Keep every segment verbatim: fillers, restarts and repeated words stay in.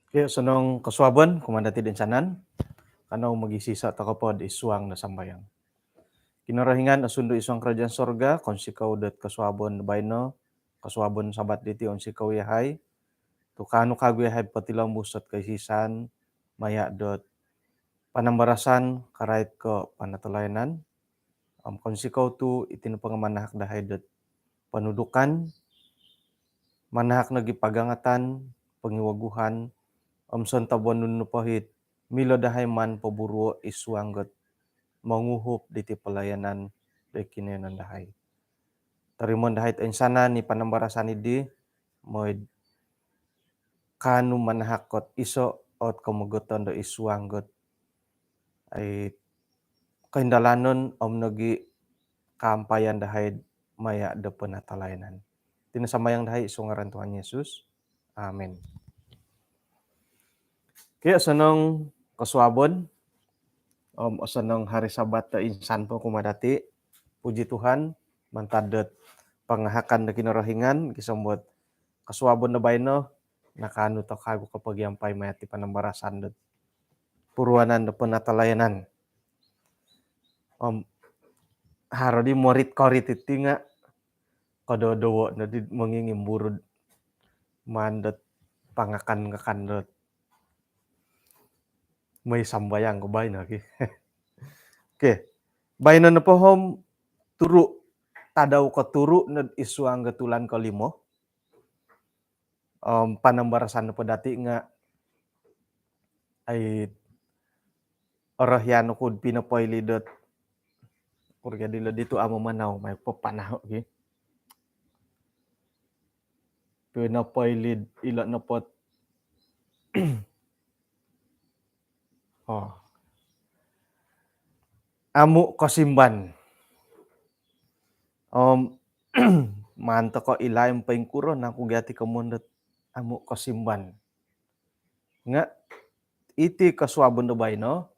Okey, osonong kosuabon kumaa dati toinsanan. Kanou mogiiso toko po id suang do sambayang. Kinorohingan osundu id suang kerajaan sorga, kounsikou dot kosuabon do baino, kosuabon Sabat diti, ounsikou yahai tu kaanu kawagu yahai potilombus dot koiisaan maya dot panambarasan karait ko panatalayanan. Om kounsikou tu iti nopo nga manahak dahai dot ponudukan, manahak nogi pagangatan, pongiwaguhan, om sontob onu nopo it milo dahai maan poburuo id suang dot monguhup diti pelayanan do kinoyonon dahai. Torimoon dahai toinsanan i panambarasan diti, mooi kaanu manahak dot iso ot komogoton do id suang dot, ai, koindalanon om nogi kaampayan dahai maya do penatalayanan. Iti no sambayang dahai id suang ngaran Tuhan Yesus. Amin. Okey, osonong kosuabon om osonong hari Sabat toinsanan po kumaa dati. Puji Tuhan, mantad dot pangahakan do Kinorohingan, gisom dot kosuabon do baino, nakaanu toko kawagu kopogiampai maya ti panambarasan dot puruanan do penatalayanan. Om haro di morit-korit iti nga kododowo nodi mongingimburud maan dot pangakan-ngakan dot mooi sambayang ko baino ki. Okey. Baino nopo om turu, tadau koturu no id suang do tulan kolimo. Om panambarasan nopo dati nga, ai, orohian oku pinopoilo dot, kuro gia dilo ditu, amu mamanau, mooi papanau ki. Pinopoilo ilo nopo dot, oh, amu kosimban. Om maan toko ilaai om poingkuro nangku gia ti komoyon dot amu kosimban. Nga iti kosuabon do baino,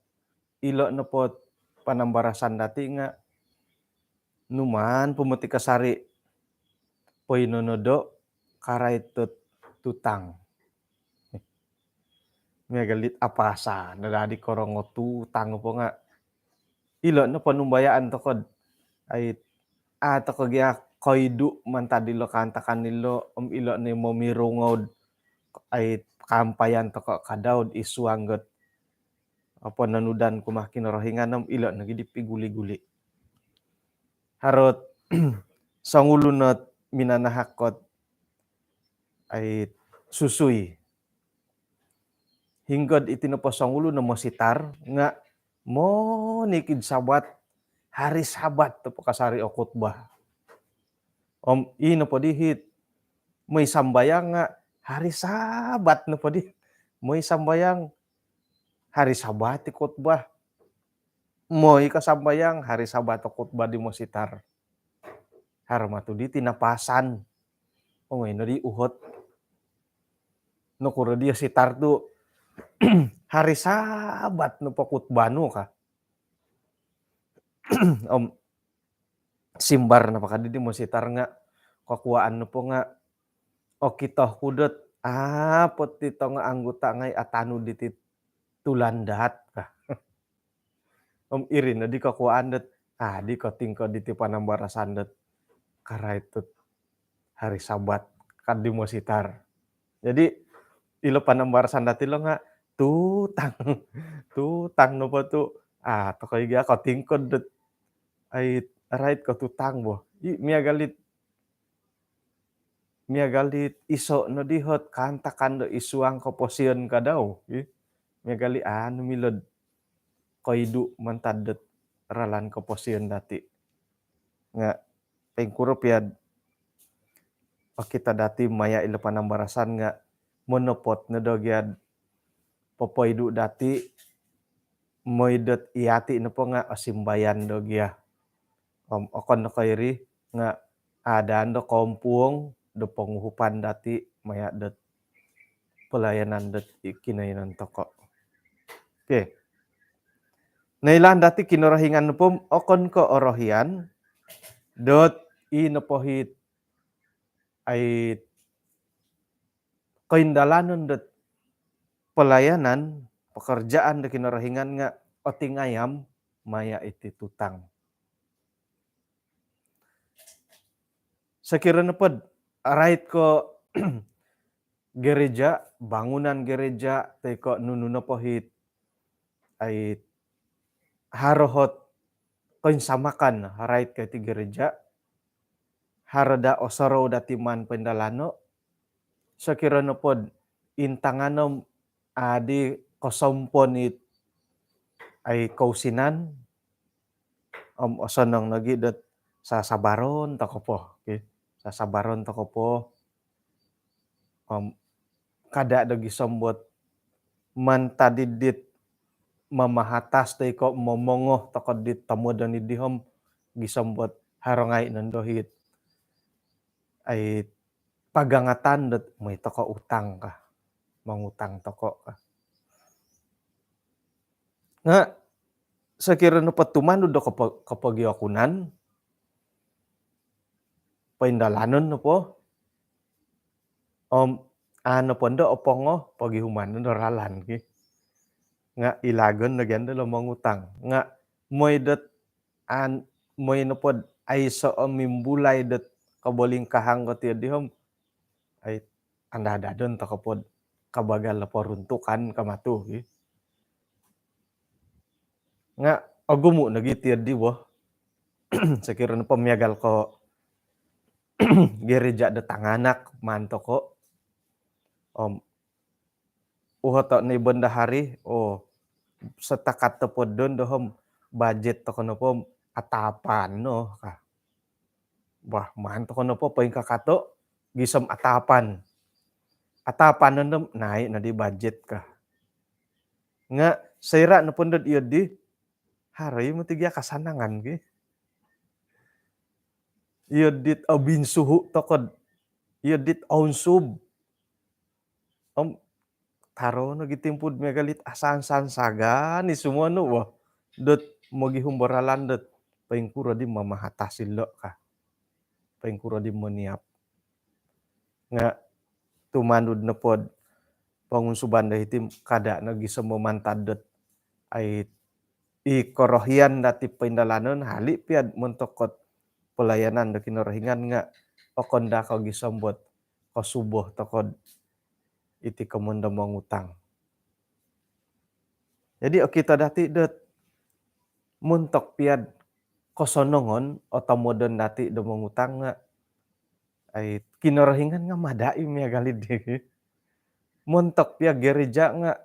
ilo nopo dot panambarasan dati nga numaan po moti kasari poinonodo karait dot tutang. Miagal dit apasa no dadi korongo tutang po nga ilo no ponumbayaan toko dot, ai, a toko gia koidu mantad dilo kaantakan dilo, om ilo no momirungou dot, ai, kaampayan toko kadau id suang dot, apa, nanudan kumaa Kinorohingan, om ilo nogi di piguli-guli. Haro ot songulun ot minanahak dot, ai, susui. Hinggo dot iti nopo songulun no mositar nga monikid Sabat, hari Sabat nopo kasari o khutbah. Om i nopo diti mooi sambayang nga hari Sabat nopo di. Mooi sambayang hari Sabat i khutbah. Mooi ko sambayang hari Sabat o khutbah di mositar. Haro moti di tinapasan. Ongoi nodi uhot. Nokuro di sitar tu hari Sabat nopo khutbah nu ka. Om simbar nopo kadi di mositar nga kokuaan nopo nga, okito ku dot apo ti tongo anggota ngai atanud diti tulan dot ka. Om iri nodi kokuaan dot, ah, di kotingkod diti panambarasan dot karait dot hari Sabat kadi mositar. Jadi ilo panambarasan dati lo nga tutang. Tutang nopo tu, ah, tokoi gia kotingkod dot, ai, rait ko tutang bo. I, miagal dit, miagal dit iso nodi ot kaantakan do id suang koposion kadau, i. Miagal dit anu milo dot koidu mantad dot ralan koposion dati. Nga poingkuro pia dot okito dati maya ilo panambarasan nga monopot no do gia dot popoidu dati, mooi dot yati nopo nga osimbayan do gia. Om okon no ko iri nga ada no kompuong do ponguhupan dati maya dot pelayanan dot i kinoyonon toko. Okey. Noilaan dati Kinorohingan nopo om okon ko orohian dot i nopo it, ai, koindalanon dot pelayanan, pekerjaan do Kinorohingan nga otingayam maya iti tutang. Sokiro nopo do rait ko gereja, bangunan gereja, toi ko nunu nopo it, ai, haro ot koinsamakan rait ko iti gereja, haro daa osorou dati maan poindalano, sokiro nopo do intangan om adi kosompon it, ai, kousinan, om osonong nogi dot sasabaron toko po, okey. Sasabaron toko po. Om kada do gisom dot mantad id dit mamahatas toi ko momongo toko dit tomodon id dihom gisom dot haro ngai nondo it, ai, pagangatan dot mooi toko utang ka, mongutang toko ka. Nga sokiro nopo tumanud do kopo-, kopogiokunan, poindalanon nopo, om aa nopo ndo opongo, pogihuman do ralan ki. Nga ilagon nogi ndo lo mongutang. Nga mooi dot an-, mooi nopo do aiso o mimbulai dot kobolingkahang ko tiyo dihom, ai, andadon toko po do kabagal o poruntukan ka matu ki. Nga ogumu nogi tiyo di bo. Sokiro nopo miagal ko gereja do tanganak maan toko, om uhoto ni bendahari, oh, setakat topodon dohom bajet toko nopo om atapan no ka. Bah, maan toko nopo poingkakato gisom atapan. Atapan nondo om naik no di bajet ka. Nga soira nopo ndo iyo di, haro i moti gia kasanangan ki. Iyo dit obinsuhu toko do, iyo dit ounsub. Om haro nogi timpu do miagal it asansan sagan i sumonu bo. Dot mogihum do ralan dot poingkuro di mamahatas ilo ka. Poingkuro di moniap. Nga tumanud nopo do pongunsuban do hiti om kada nogi gisom mantad dot, ai, i korohian dati poindalanon, hali pia do montok ko pelayanan do Kinorohingan nga okon daa ko gisom dot kosubo toko do iti komoyon do mongutang. Jadi okito dati dot montok pia do kosonongon o tomodon dati do mongutang nga, ai, Kinorohingan nga mada i miagal id di. Montok pia gereja nga,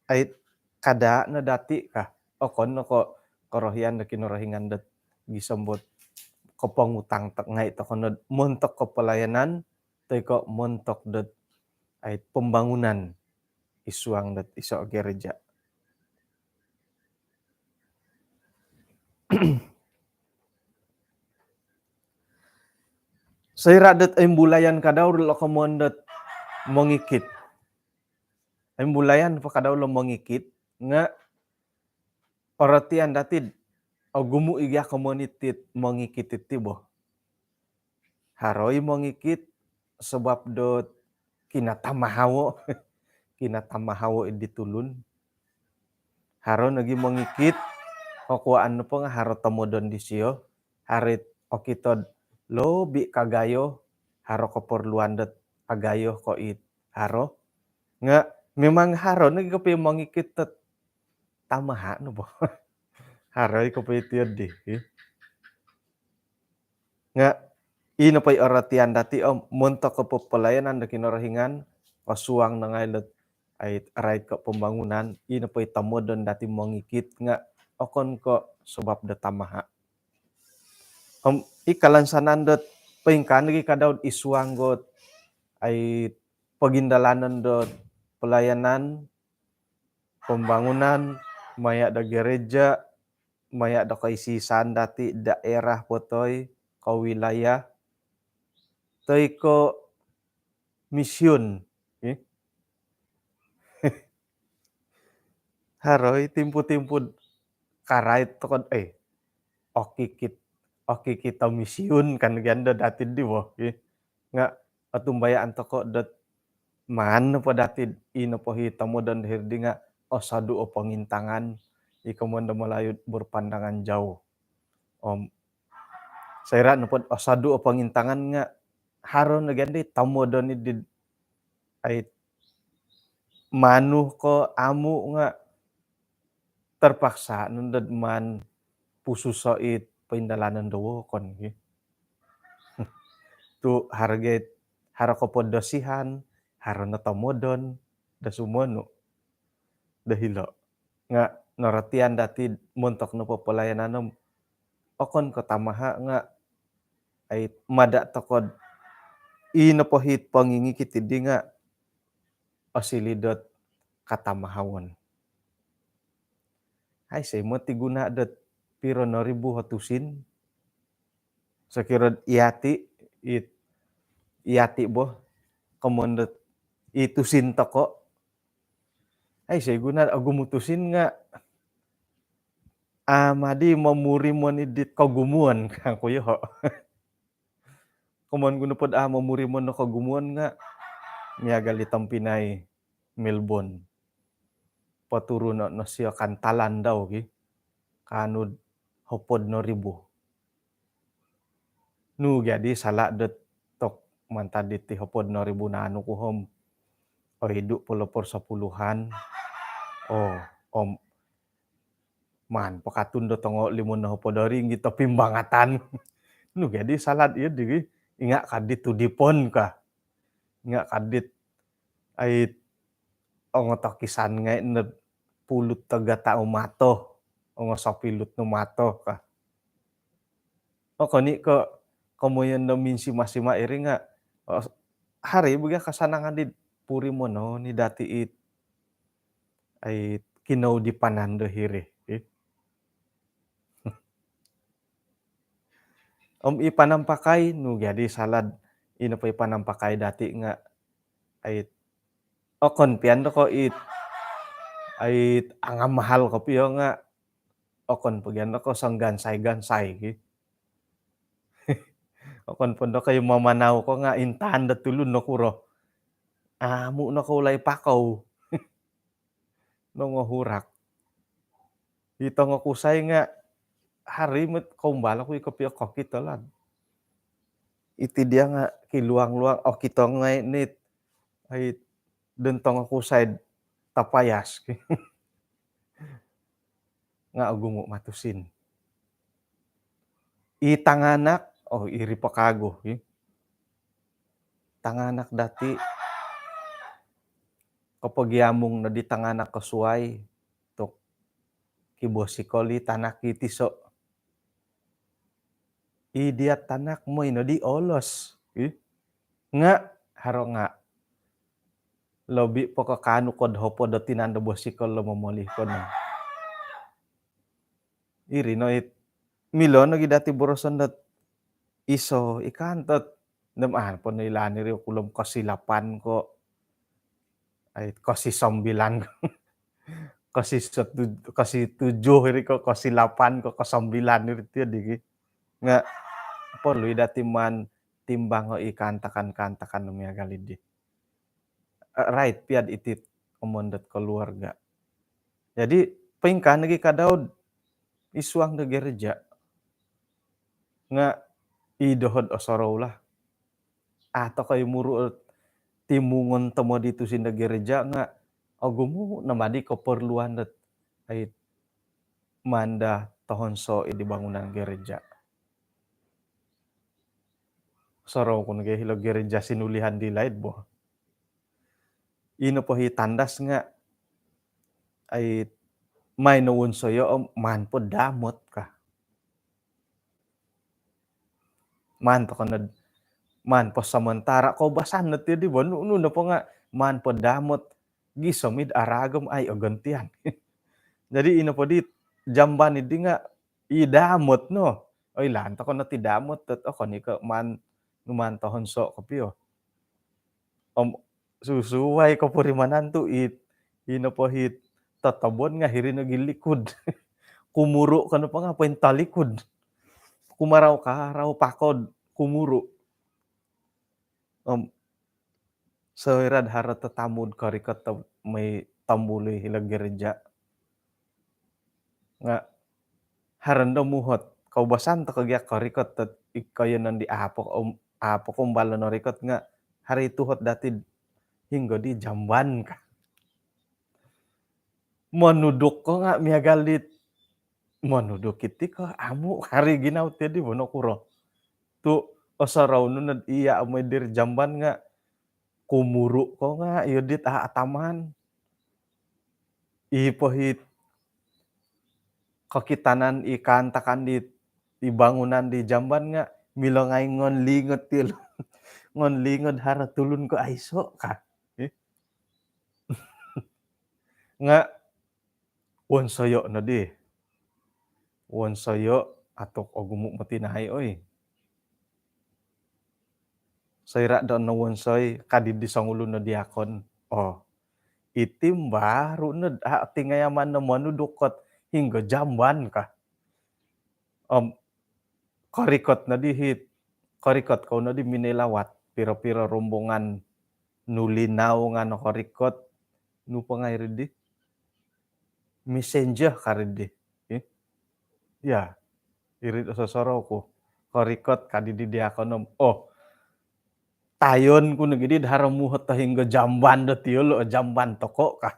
ai, kada no dati ka. Okon no ko korohian do Kinorohingan dot gisom dot kopongutang tok ngai toko no do montok ko pelayanan, toi ko montok dot, ai, pembangunan id suang dot iso gereja. Soira dot imbulayan ka dau lo komoyon dot mongikit. Imbulayan po ka dau lo mongikit, nga orotian dati do ogumu i gia komoyon iti mongikit iti bo. Haro i mongikit sabab dot kinatamahawo. Kinatamahawo id di tulun. Haro nogi mongikit, kokuaan nopo nga haro tomodon disio, haro it okito do lobi kagayo, haro keperluan dot agayo ko it haro. Nga memang haro nogi kopio mongikit dot tamaha no bo. Haro i kopio tiyo di. Nga ino po i orotian dati om montok ko pelayanan do Kinorohingan, kosuang no ngai dot, ai, rait ko pembangunan, ino po i tomodon dati mongikit nga okon ko sabab do tamaha. Om i kalansanan dot poingkaa nogi ka dau id suang dot, ai, pogindalanon dot pelayanan, pembangunan, maya do gereja, maya do koisisan dati, daerah po toi ko wilayah, toi ko misiun. Eh? Haro i timpu-timpu do karait toko do, eh, okikit, okikit o misiun kan gia ndo dati di bo. Eh? Nga otumbayaan toko dot maan nopo dati ino po hi tomodon diri di nga osodu o pongintangan, i komoyon do Melayu berpandangan jauh. Om soira nopo osodu o pongintangan nga haro no gia di tomodon di, ai, manu ko amu nga terpaksa nondo maan pususo it poindalanon do wokon ki. Tu haro gia, haro kopodosihan, haro no tomodon do sumonu do hilo. Nga norotian dati montok nopo pelayanan om okon ko tamaha nga, ai, mada tokou do ino po hi pongingikit di nga osiliu dot katamahawon. Ai, aiso moti guno dot piro no ribu o tusin. Sokiro yati, it, yati bo, komoyon dot i tusin tokou. Ai, aiso guno, ogumu tusin nga amu di momurimon dit kogumuan kangku yoho. Komoyon ku nopo do amu momurimon do kogumuan nga miagal di tompinai Melbourne. Poturun no sio kantalan dau ki, kaanu do hopod no ribu. Nu gia di sala dot tok mantad diti hopod no ribu naanu ku om oidu po lo persepuluhan. Oh, om maan po katun do tongo limo no hopod o ringgit o pimbangatan. Nu gia di sala iyo di, inga ka dit tudipon ka. Inga ka dit, ai, ongo tokisan ngai no pulut tagata o mato, ongo sopilut no mato ka. Okon i ko komoyon do minsima-sima iri nga, oh, haro bo gia kasanangan di purimono ni dati it, ai, kinoudipanan do hiri, eh. Om i panampakai, nu gia di sala do ino po i panampakai dati nga, ai, okon pia do ko it, ai, angamahal kopio nga okon po gia do ko songgansai-gansai ki. Okon po do ko i mamanau ko nga intaan do tulun nokuro. Amu no ko ulai pakou. Nongohurak. I tongo kusai nga haro mot koumbal oku i kopio kokito lah. Iti dia nga kiluang-luang, okito ngai nit, ai, don tongo kusai tapayas. Nga ogumu matusin. I tanganak, oh, iri po kagu, eh. Tanganak dati, kopogiamung no di tanganak kosuai, tok kibosikol i tanak i tiso. I dia tanak moi no di olos, eh. Nga, haro nga lobi po ko kaanu ko do hopod o tinan do bosikol lo momoli ko no. Iri no it, milo nogi dati boroson dot iso i kanto. Ndemaan po no ilaan iri kulom kosilapan ko, ai, kosisombilan ko. Kosi setu-, kositujuh iri ko, kosilapan ko, kosombilan iri tio di ki. Nga perlu i dati maan timbango i kaantakan-kaantakan do miagal di. Eh, rait pia do iti komoyon dot keluarga. Jadi, poingkaa nogi ka dau id suang do gereja. Nga i doho do osorou lah. Au tokou i muru timungon tomod i tusin do gereja nga ogumu no ma di keperluan dot, ai, maan do tohonsoi di bangunan gereja. Sorou ku nogi hilo gereja Sinulihan di laid bo. Ino po hi tandas nga, ai, maai no wonsoyo om maan po damot ka. Maan po kono, maan po sementara koubasanan ti di bo, nu, nunu po nga maan po damot, gisom id aragom, ai, ogontian. Jadi ino po di jamban di nga i damot no. Oilaan tokou no ti damot dot okon i ko maan, nu maan tohonso kopio. Om susuai kopurimanan tu it, ino po hit totobon nga hiri nogi likud. Kumuru ko nopo nga pointalikud. Kumarau-karau pako do kumuru. Om Soira' do haro tatamu do korikot do moi tombului hilo gereja. Nga' haro ndo muhot, koubasan toko' gia korikot do ikoyonon di apo, om, apo kombalo norikot nga' haro i tuhot dati do hinggo di jamban ka. Monuduk ko nga' miagal dit monuduk iti ko amu' hari ginawo ti di bo nokuro. Tu' osorou nu nod iya' amu' diri jamban nga' kumuru' ko nga' iyo dit a' ataman. I pohit kokitanan i kaantakan dit i bangunan di jamban nga' milo ngai' ngon lingod ti lo. Ngon lingod haro tulun ko aiso' ka. Nga' wonsoyo' nodi. Wonsoyo' atuk ogumu' moti nai' oi. Soira' do no wonsoi kadi di songulun no diakon. Oh, iti baru nod a' tingayaman no monuduk ot hinggo jamban ka. Om korikot nodi hit, korikot kou nodi minoi lawat piro-piro rombongan nu linau nga' nokorikot, nu po ngai' iri di, messenger ka iri di. Ih. Ya, iri do sosorou ku. Korikot kadi di diakon om, oh, tayon ku nogi di do haro muhot do hinggo jamban do tiyolo', jamban toko' ka.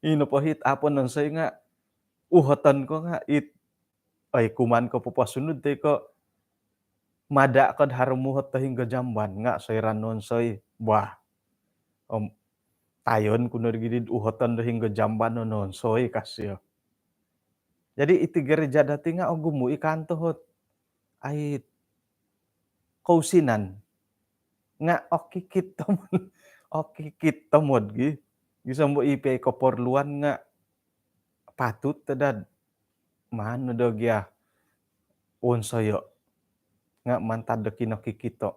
Ino pohit apo nonsoi nga' uhoton ko nga' it, oi, kuman ko poposunud toi ko mada' ko do haro muhot do hinggo jamban nga' soira' nonsoi, bah, om, tayon ku nogi di do uhoton do hinggo jamban no nonsoi ka sio. Jadi iti gereja dati nga' ogumu' i kaantohot. Ai, kousinan. Nga' okikit tomod. Okikit tomod gi. Gisom bo i pi ai koporluan nga' patut tadad. Maan no do gia wonsoyo'. Nga' mantad do kinokikito'.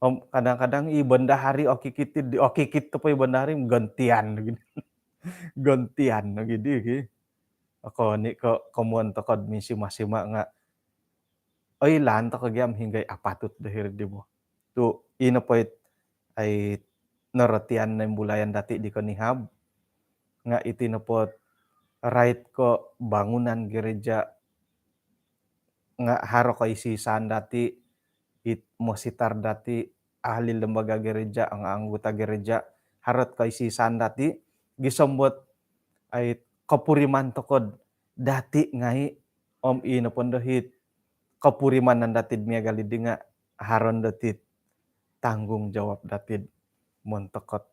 Om kadang-kadang i bendahari okikit di, okikit po i bendahari, gantian lagi. Gantian lagi di gi. Okon i' ko' komoyon toko' do minsima-sima nga' oilaan toko' gia om hinggo i apatut do hiri di bo. Tu' ino po it ai norotian noimbulayan dati di konihab nga' iti nopo ot rait ko' bangunan gereja nga' haro koisi-isaan dati, it mositar dati, ahli lembaga gereja, ang-, anggota gereja, haro ot koisi-isaan dati, gisom bo ot ai kopuriman toko' dati ngai', om ino pondo hit kopurimanan dati do miagal di nga' haro ndo ti tanggungjawab dati do montok ot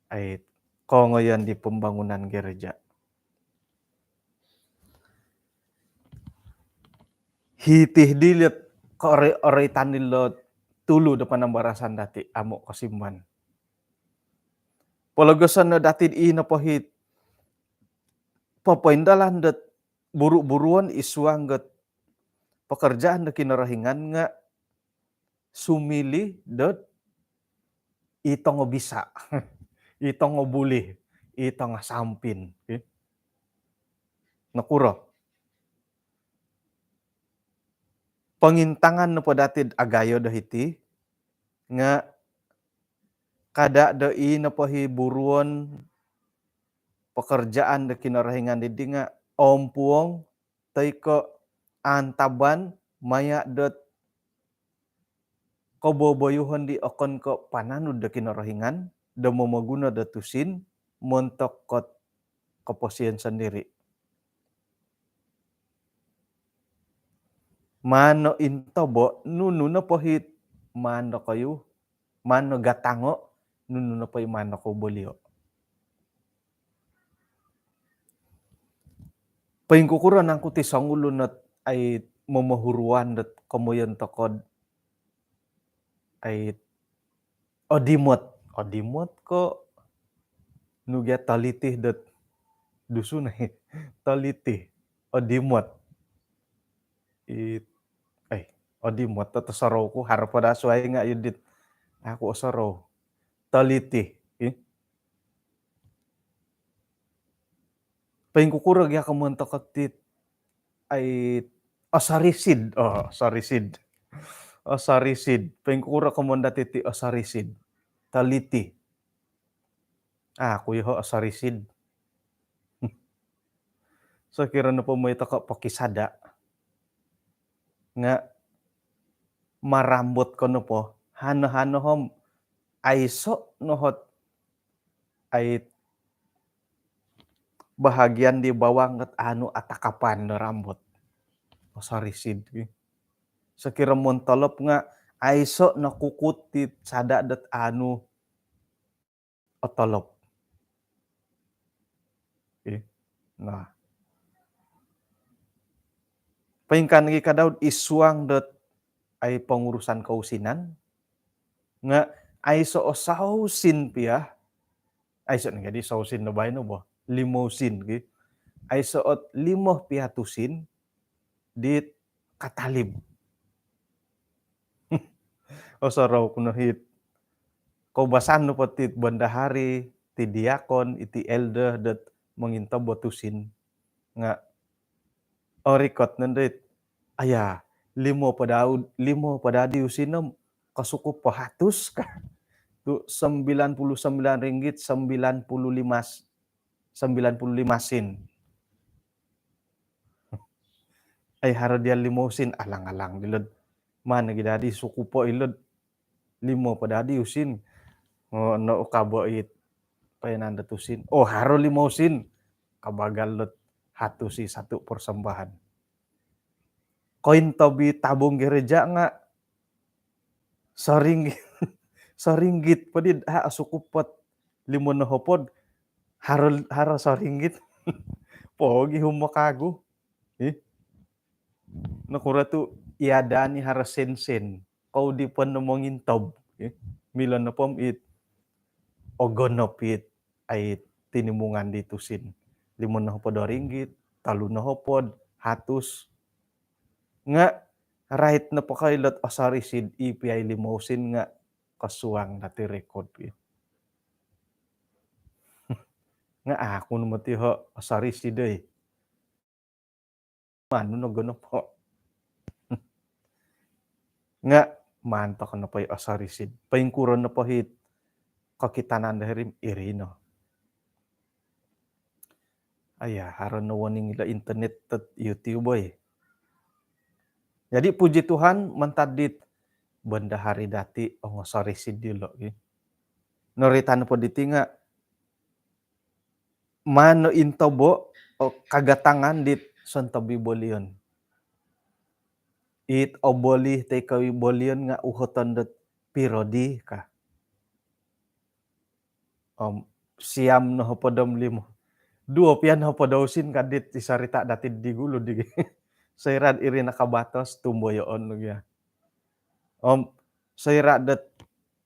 ai kongoyon di pembangunan gereja. Hiti di liat koroi-, oroitan dilo tulu do panambarasan dati amu' kosimban. Pologoson no dati do ino po hit popoindalan dot buru-buruon i suang dot pekerjaan do Kinorohingan nga' sumiliu dot i tongo bisa, i tongo bulih, i tongo sampin. Okey. Nokuro? Pongintangan nopo dati do agayo do hiti nga' kada' do i nopo hi buruon pekerjaan do Kinorohingan di nga' ompuong toi ko' antaban maya' dot koboboyuhon di okon ko' pananud do Kinorohingan do momoguno do tusin montok ot koposion sondiri'. Maan no intobo' nunu nopo hit maan dokoyu, maan no gatango' nunu nopo i maan dokoyu bolio'. Poingkukuro nangku ti songulun ot ai momohuruan dot komoyon toko' do ai odimot. Odimot ko' nu gia tolitih dot Dusun ai. Tolitih. Odimot. I, ai, odimot to, tosorou ku, haro po daa suai nga' iyo dit aku osorou. Tolitih. Ih. Poingkukuro gia komoyon toko' ti ai osorisid. Oh, osorisid. Osorisid. Poingkuro komoyon dati iti osorisid? Teliti. Aku yoho osorisid. Sokiro nopo mooi toko pokisada nga marambot ko nopo, hano-hano om aiso no ot ai bahagian di bawang dot aanu atakapan do rambut. Osorisid. Sokiro montolop nga aiso no kukut di sada dot aanu otolop. Okey. Nah. Poingkaa nogi ka Daud id suang dot ai pengurusan kousinan nga aiso o sousin pia. Aiso nogi di sousin no baino bo. Limousin ki. Aiso ot limo pia tusin dit katalib. Osorou ku no hiti. Koubasan nopo ti bendahari, ti diakon, iti elder dot mongintob o tusin nga orikot nondo it, aya, limo po daa, limo po daa di usin om kosukup po hatus ka. Tu sembilan puluh sembilan ringgit sembilan puluh lima s-, sembilan puluh lima sen. Ai haro dia limousin, alang-alang dilo. Maan nogi daa di sukup po ilo. Limo po daa di usin. Ono ukabo it painan dot tusin. Oh, haro limousin. Kabagal dot hatus i satu persembahan. Kointob i tabung gereja nga soring-, soringgit po di, ha, sukup ot limo nohopod, haro, haro soringgit. Pogi humo kagu. Ih. Nokuro tu iada ni haro sen-sen. Kou di po no mongintob. Ih. Milo nopo om it ogonop it ai tinimungan di tusin. Limo nohopod do ringgit, tolu nohopod, hatus. Nga rait nopo koilo dot osorisid i pia i limousin nga kosuang dati rekod ki. Nga aku no moti ho osorisid oi. Manu no gono po. Nga maan toko nopo i osorisid. Poingkuro nopo hiti kokitanan do hiri om iri no. Aya, haro no warning ilo internet dot YouTube oi. Jadi puji Tuhan mantad dit bendahari dati ongosorisid dilo ki. Noroitan po diti nga maan no intobo o kagatangan dit sontob i bolion. It oboli toi ko i bolion nga uhoton dot piro di ka. Om siam nohopod om limo. Duo pia nohopod o usin ka dit i sarita dati di gulu di. Soira iri nakabatos tumboyoon nogi ya. Om soira dot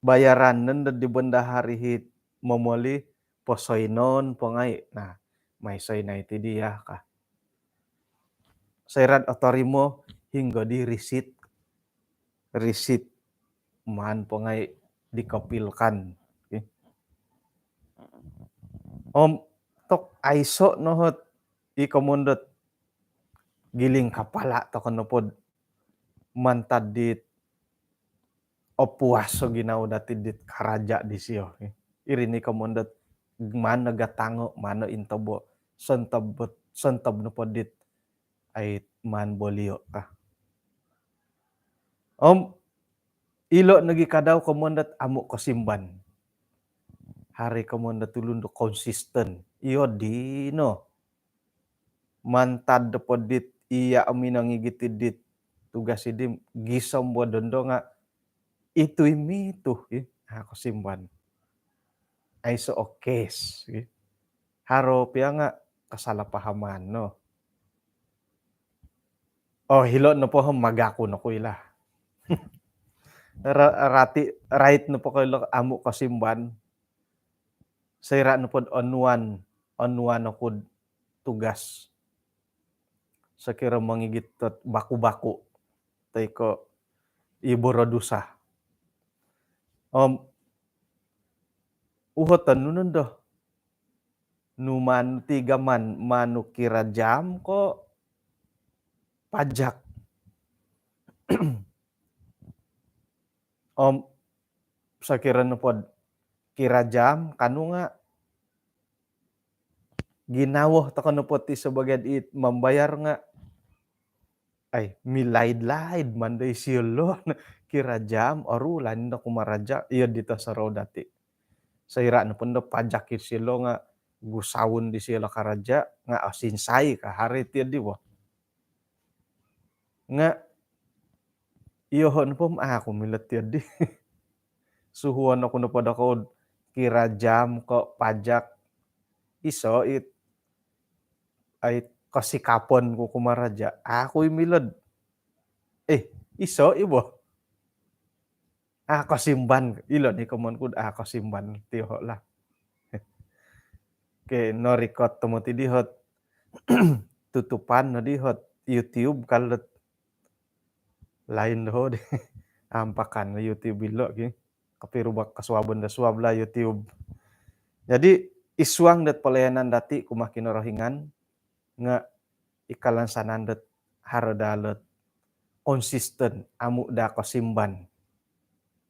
bayaran nondo di bendahari hiti momoli, posoinon po ngai. Nah, mai soinai ti dia ka. Soira otorimo hinggo di risit. Risit maan po ngai dikopilkan. Okey. Om tok aiso no ot i komoyon dot giling kapala toko nopo mantad dit opuas o ginawo dati dit karaja disio. Iri ni komoyon dot maan no gatango, maan no intobo, sontob, sontob nopo dit ai maan bolio ka. Om ilo nogi ka dau komoyon dot amu kosimban. Haro i komoyon dot tulun do konsisten. Iyo dino. Mantad do po dit iya om minongigit dit tugas idi gisom bo dondo nga itu i mitu i. Ha, kosimban. Aiso o kes i. Haro pia nga kesalahpahaman no. Oh, hilo nopo om magaku no ku ilo. Ra-, rati, rait nopo koilo amu kosimban. Soira nopo do onuan, onuan oku do tugas. Sokiro mongigit dot baku-baku toi ko i borodusa. Om uhoton nu nondo. Nu maan ti gaman, maan nu kira jam ko pajak. Om sokiro nopod kiraja om kanu nga ginawo toko nopo ti sebagian it mambayar nga ai milaid-laid mandai silo kiraja om oru lain do kumaraja iyo dito sorou dati. Soira nopo do pajak i silo nga gusaun di silo karaja nga osinsai ka hari ti di bo. Nga iyoho nopo aku milo ti di. Suhuon oku nopo do kou kiraja om ko pajak iso it ai kosikapon ku kumaraja. Aku i milod. Eh, iso i bo. Ah, kosimban. Ilo ni komon ku ah kosimban tiho lah. Ke norikot tomo ti dihot. Tutupan no dihot YouTube kalot. Lain doho di. Ampakan YouTube ilo ki. Kopiruba kosuabon do suab lah YouTube. Jadi isuang dot pelayanan dati kumaa Kinorohingan nga ikalansanan dot haro dalot konsisten amu da kosimban.